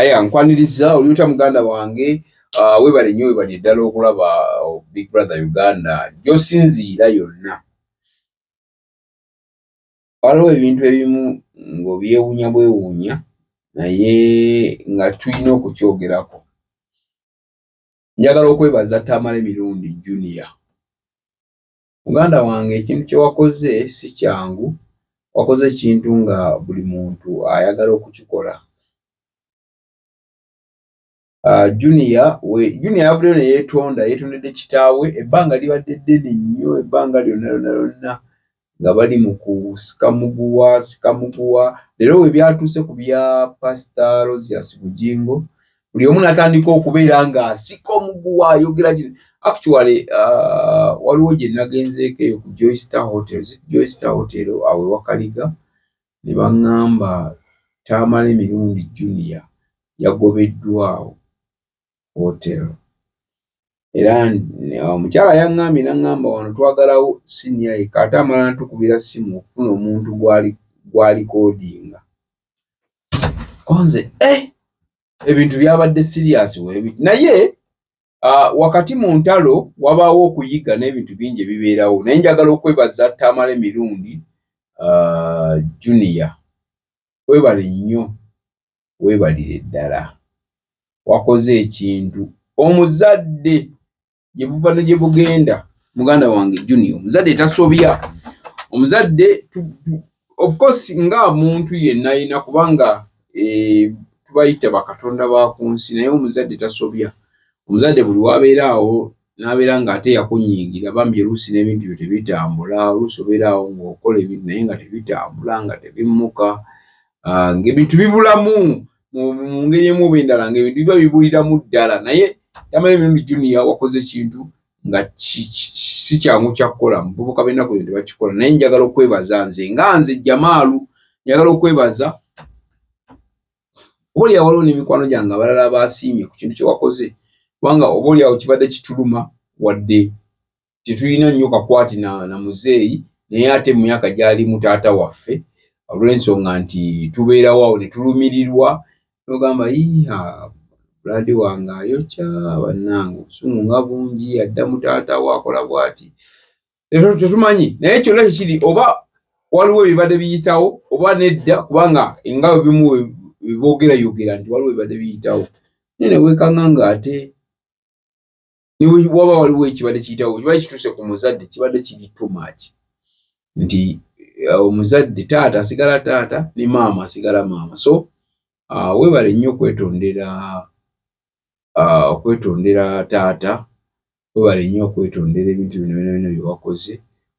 Aya nkwaniriza oli otya muganda wange? Webale nnyo, webale ddala okulaba Big Brother Uganda gy'osinziira yonna. Waliwo ebintu ebimu ng'obyewuunya bwewuunya naye nga tulina okukyogerako. Njagala okwebaza Tamale Mirundi Junior. Muganda wange ekintu kye wakoze si kyangu, wakoze ekintu nga buli muntu ayagala okukikola. Junior we Junior yavuddeyo ne yeetonda, yeetondedde kitaawe, ebbanga libadde ddene nnyo, ebbanga lyonna lyonna lyonna nga bali mu kusika muguwa, sika muguwa. Leero we byatuuse ku bya Pastor Aloysius Bugingo, buli omu n'atandika okubeera ng'asika omuguwa ayogera kino. Actually waliwo gye nagenzeeko eyo ku Joy Star Hotel, Joy Star Hotel awo e Wakaliga, ne baŋŋamba Tamale Mirundi Junior yagobeddwa awo hotel. Era omukyala yaŋŋambye n'aŋŋamba wano twagalawo senior yekka ate amala n'atukubira ssimu okufuna omuntu gw'alikodinga. Ko nze ebintu byabadde serious weebiti naye wakati mu ntalo wabaawo okuyiga n'ebintu bingi ebibeerawo naye njagala okwebaza Tamale Mirundi Junior, weebale nnyo weebalire ddala, wakoze ekintu omuzadde gye buva ne gye bugenda muganda wange Junior, omuzadde tasobya, omuzadde of course nga muntu yenna ayina kubanga tubayita bakatonda ba ku nsi naye omuzadde tasobya. Omuzadde buli w'abeera awo n'abeera ng'ate yakunyiigira bambi oluusi n'ebintu byo tebitambula, oluusi obeera awo ng'okola ebintu naye nga tebitambula nga tebimmuka, ng'ebintu bibulamu mu ngeri emu oba endala ng'ebintu biba bibuliramu ddala naye Tamale Mirundi Junior wakoze ekintu nga si kyangu kya kukola, muvubuka b'ennaku zino tebakikola naye njagala okwebaza nze nga nze Jamaalu njagala okwebaza oboolyawo waliwo n'emikwano gyange abalala abaasiimye ku kintu kye wakoze kubanga oboolyawo kibadde kituluma wadde tetulina nnyo kakwate na muzeeyi naye ate mu myaka gy'alimu taata waffe olw'ensonga nti tubeerawo awo ne tulumirirwa n'ogamba yiiha buladi wange ayokya bannange obusungu nga bungi adda mu taata we akola bw'ati tetumanyi naye kyonna kyekiri oba waliwo ebibadde biyitawo oba nedda kubanga nga ebimu boogerayogera nti waliwo ebibadde biyitawo naye ne weekanga ng'ate waba waliwo ekibadde kiyitawo kibadde kituuse ku muzadde kibadde kiri too much nti omuzadde taata asigala taata ne maama asigala maama so weebale nnyo okwetondera okwetondera taata, weebale nnyo okwetondera ebintu bino byonna byonna bye wakoze,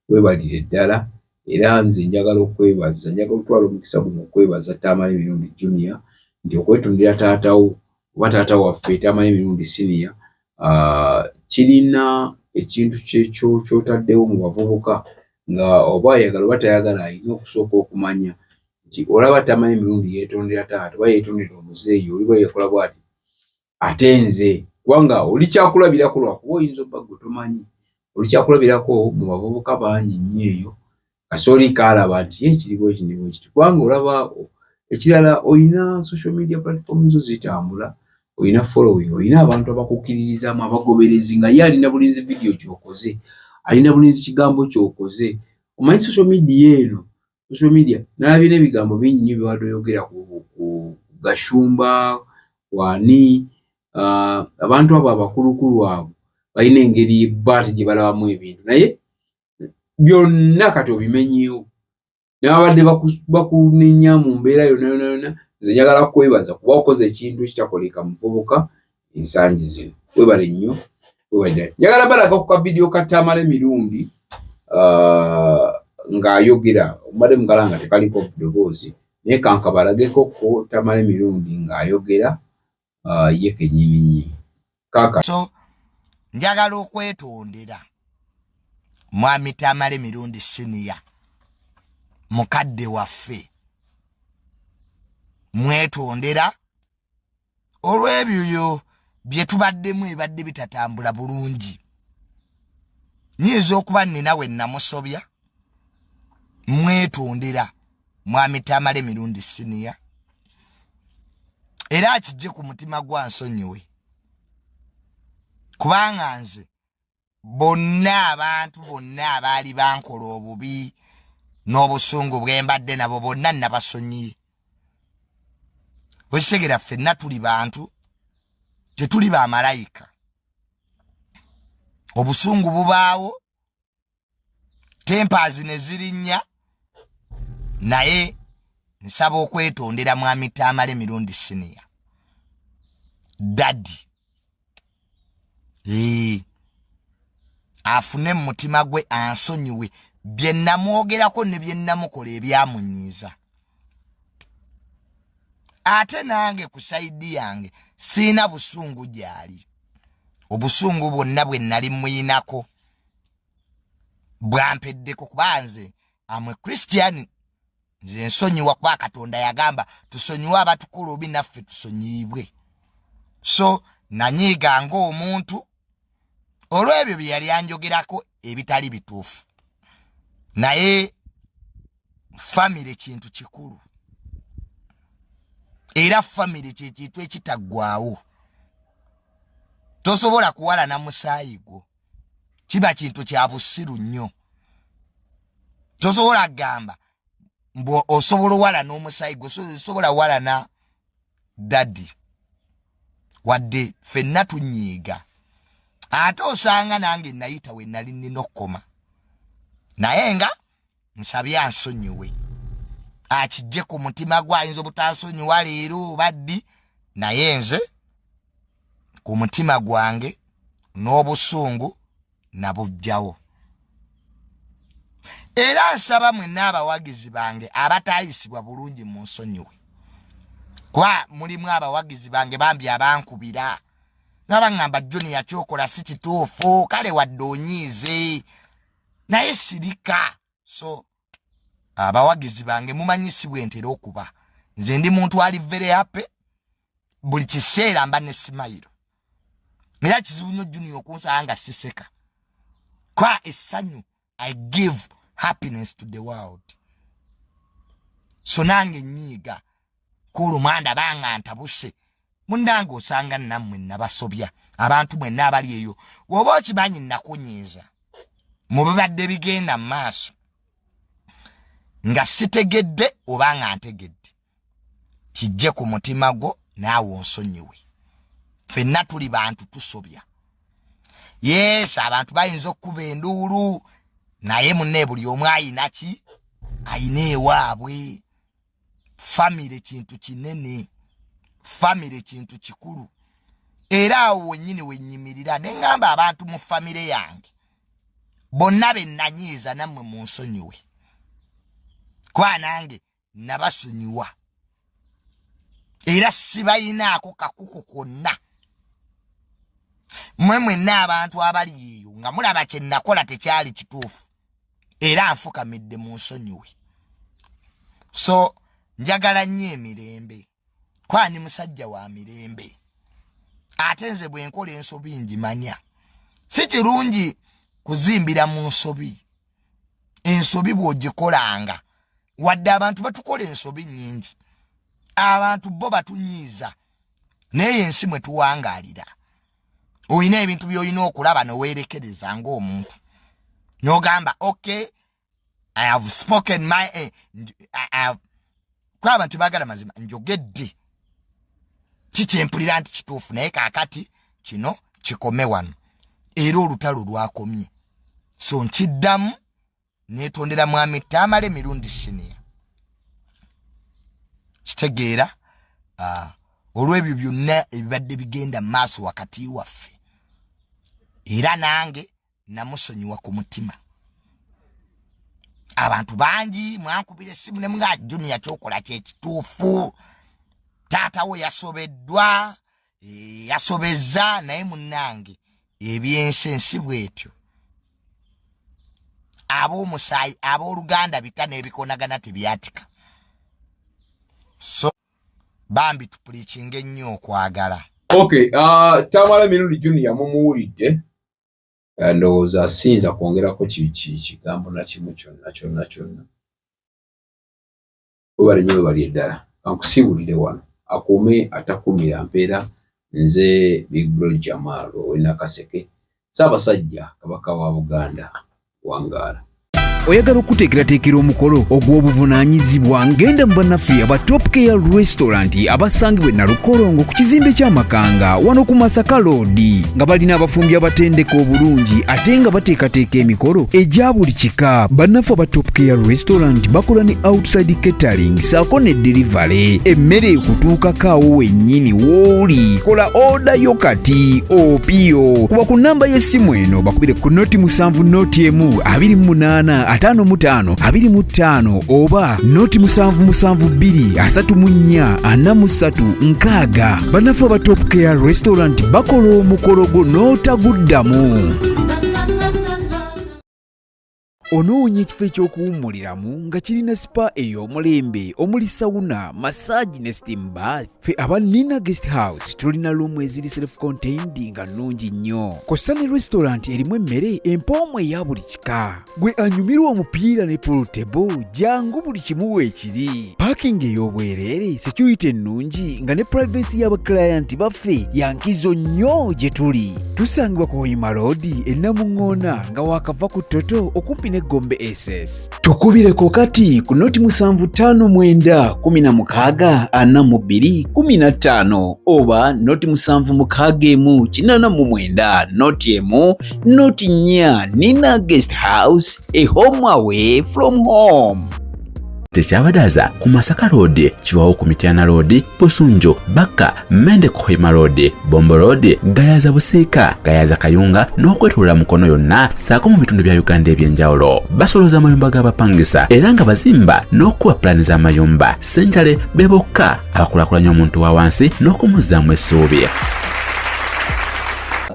weebalire ddala era nze njagala okwebaza, njagala okutwala omukisa guno okwebaza Tamale Mirundi Junior nti okwetondera taata wo oba taata waffe Tamale Mirundi Senior kirina ekintu ky'otaddewo mu bavubuka nga oba ayagala oba tayagala alina okusooka okumanya nti olaba Tamale Mirundi yeetondera taata oba yeetondera omuzeeyi oli bwe yeekola bw'ati ate nze kubanga oli kyakulabirako lwakuba oyinza obba ggwe tomanyi oli kyakulabirako mu bavubuka bangi nnyo eyo kasooli kaalaba nti ye kiri bwekiti ne bwekiti kubanga olaba ekirala olina social media platform zo zitambula olina following olina abantu abakukkiririzaamu abagoberezi nga ye alina bulinzi vidiyo ky'okoze alina bulinzi kigambo ky'okoze omanyi social media eno social media nalabye n'ebigambo bingi nnyo by'obadde oyogera ku Gashumba kwani abantu abo abakulukulu abo balina engeri bo ate gye balabamu ebintu naye byonna kati obimenyeewo n'ababadde bakunenya mu mbeera yonna yonna yonna nze njagala kwebaza kuba okoze ekintu ekitakoleka muvubuka ensangi zino webale nnyo webale ddala njagala balaga ku kavidiyo ka Tamale Mirundi ng'ayogera omubadde mukala nga tekaliko ddoboozi naye kankabalageko ko Tamale Mirundi ng'ayogera ye kennyini nnyini kaka so njagala okwetondera mwami Tamale Mirundi Senior mukadde waffe mwetondera olw'ebyo bye tubaddemu ebadde bitatambula bulungi nyinza okuba nina we namusobya mwetondera mwami Tamale Mirundi Senior. Era akijje ku mutima gwa nsonyiwe, kubanga nze bonna, abantu bonna abaali bankola obubi n'obusungu bwe mbadde nabo, bonna nabasonyiye. Okitegera, ffenna tuli bantu, tetuli bamalayika. Obusungu bubaawo, tempers ne zirinnya. Naye nsaba okwetondera Mwami Tamale Mirundi Siniya, daddy. Ee, afune mu mutima gwe ansonyiwe bye namwogerako ne bye namukola ebyamunyiiza. Ate nange ku side yange siina busungu gyali. Obusungu bwonna bwe nali muyinako bwampeddeko, kuba nze amwe Christian, nze nsonyiwa, kuba Katonda yagamba tusonyiwe abatukula obi, naffe tusonyiyibwe. So nanyiiga ng'omuntu olw'ebyo bye yali anjogerako ebitali bituufu. Naye family kintu kikulu, era family kyekintu ekitaggwawo. Tosobola kuwalana musaayi gwo, kiba kintu kya busiru nnyo. Tosobola kugamba mbu osobola owalana omusaayi gwo. Sobola walana daddy, wadde ffenna tunyiiga. Ate osanga nange nayita we nali nina okukoma, naye nga nsabye ansonyiwe, akijje ku mutima gwe. Ayinza obutansonyiwa leero oba ddi, naye nze ku mutima gwange n'obusungu nabujjawo. Era nsaba mwenna abawagizi bange abatayisibwa bulungi mu nsonyiwe, kuba mulimu abawagizi bange bambi abankubira nga baŋŋamba, "Junior, kyokola si kituufu." Kale wadde onyiize, naye sirika. So abawagizi bange, mumanyi si bwe ntera okuba. Nze ndi muntu ali very happy buli kiseera, mba ne smile. Era kizibu nnyo Junior okunsaba nga siseka, kwa essanyu, I give happiness to the world. So nange nyiiga kuolumwanda banga ntabuse. Munnange, osanga nammwe nabasobya. Abantu mwenna abali eyo, woba okimanyi nakunyiiza mu bibadde bigenda mu maaso nga sitegedde oba nga ntegedde, kijje ku mutima gwo naawe onsonyiwe. Ffenna tuli bantu, tusobya. Yes, abantu bayinza okukuba enduulu, naye munne buli omu ayina ki, ayina ewaabwe. Family kintu kinene, family kintu kikulu. Era awo wennyini wenyimirira ne ŋŋamba abantu mu family yange bonna be nanyiiza, nammwe munsonyiwe, kuba nange nabasonyiwa era sibayinaako kakuku kwonna. Mmwe mwenna abantu abali eyo nga mulaba kye nakola tekyali kituufu, era nfukamidde mu nsonyiwe. So njagala nnyo emirembe, kwani musajja wa mirembe. Ate nze bwe nkola ensobi njimanya. Si kirungi kuzimbira mu nsobi. Ensobi bw'ogikolanga, wadde abantu batukola ensobi nnyingi, abantu bo batunyiiza, naye ensi mwe tuwangaalira olina ebintu by'olina okulaba noweerekereza ng'omuntu n'ogamba, "Okay, I have spoken my kuba abantu baagala mazima. Njogedde kikyempulira nti kituufu, naye kaakati kino kikome wano." Era olutalo lwakomye. So nkiddamu, netondera Mwami Tamale Mirundi Siniya, kitegeera, olw'ebyo byonna ebibadde bigenda mu maaso wakati waffe. Era nange namusonyiwa ku mutima. Abantu bangi mwankubira essimu ne mga, "Junior, kyokola kyekituufu, taatawo yasobeddwa, yasobezza." Naye munnange, ebyensi ensi bwetyo. Ab'omusaayi, abooluganda bita n'ebikonagana tebyatika. So bambi tupulikinga ennyo okwagala. Okay, Tamale Mirundi Junior mumuwulidde. Ndowooza siyinza kwongerako kigambo na kimu kyonna kyonna kyonna. Webale nnyo, webali eddala. Kankusiibulire wano. Akuume atakuumira mpeera. Nze Big Bro Jamal ow'e Nakaseke, Ssaabasajja Kabaka wa Buganda. Wangaala. Oyagala okuteekerateekera omukolo ogw'obuvunaanyizibwa? Ngenda mu bannaffe aba Top Care Restaurant abasangibwa e Nalukolongo ku kizimbe ky'Amakanga wano ku Masaka Road, nga balina abafumbi abatendeka obulungi ate nga bateekateeka emikolo egya buli kika. Bannaffe aba Top Care Restaurant bakola ne outside catering saako ne delivery, emmere ekutuukako awo wennyini w'oli. Kola oda yo kati opiyo kuba ku nnamba y'essimu eno, bakubire ku 0 7 0 1 28 55 25 oba 0 7 7 2 34 43 60. Bannaffe aba Top Care Restaurant bakola omukolo gwo n'otaguddamu. Onoonya ekifo eky'okuwummuliramu nga kirina spa ey'omulembe omuli sauna, massage ne steam bath? Ffe aba Nina Guest House tulina room eziri self contained nga nnungi nnyo, kw'ossa ne restaurant erimu emmere empoomu eya buli kika. Gwe anyumirwa omupiira ne pool table, jangu, buli kimu weekiri. Parking ey'obwereere, security ennungi nga ne privacy y'abaclient baffe yankizo nnyo gye tuli. Tusangibwa ku Hoima Road e Namuŋŋoona nga waakava ku Toto okumpi ne Gombe SS. Tukubireko kati ku 0 7 5 9 16 42 15 oba 0 7 6 1 89 0 1 0 4. Nina Guest House, a home away from home. Tekyabadaza ku Masaka Road, Kiwawo ku Mityana Road, Busunju, Bakka, Mende ku Hoima Road, Bombo Road, Gayaza, Busiika, Gayaza, Kayunga n'okwetolola Mukono yonna ssaako mu bitundu bya Uganda eby'enjawulo. Basolooza amayumba g'abapangisa era nga bazimba n'okuba pulaani z'amayumba. Senjale be bokka abakulaakulanya omuntu wa wansi n'okumuzzaamu essuubi.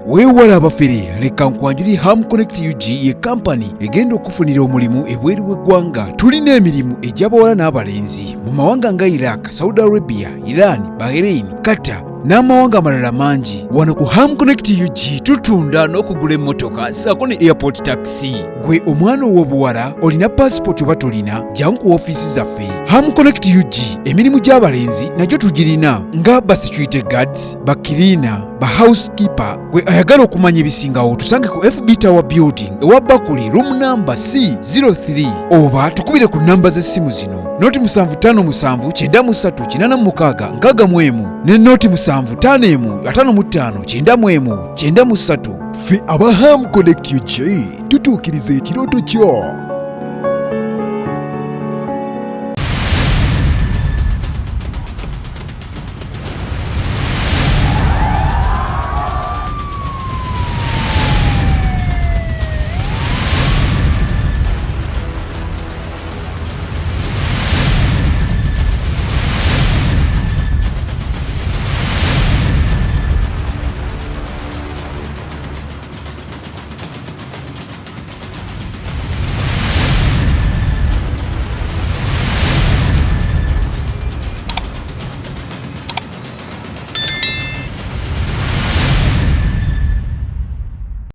Weewala abafere, leka nkwanjuli Ham Connect UG, ye kampani egenda okufunira omulimu ebweru w'eggwanga. Tulina emirimu egy'abawala n'abalenzi mu mawanga nga Iraq, Saudi Arabia, Iran, Bahrain, Qatar n'amawanga amalala mangi. Wano ku Ham Connect UG tutunda n'okugula emmotoka ssaako ne airport taxi. Gwe omwana ow'obuwala olina pasipoti oba tolina, jangu ku ofiisi zaffe Ham Connect UG. Emirimu gy'abalenzi nagyo tugirina nga ba security guards, ba cleaner, ba housekeeper. Gwe ayagala okumanya ebisingawo, tusange ku FB Tower Building ewa Bakuli, room number C03, oba tukubire ku namba z'essimu zino: 0 7 5 7 93 86 61 ne 0 7 5 1 55 91 93. Ffe aba Ham Connect UG tutuukiriza ekirooto kyo.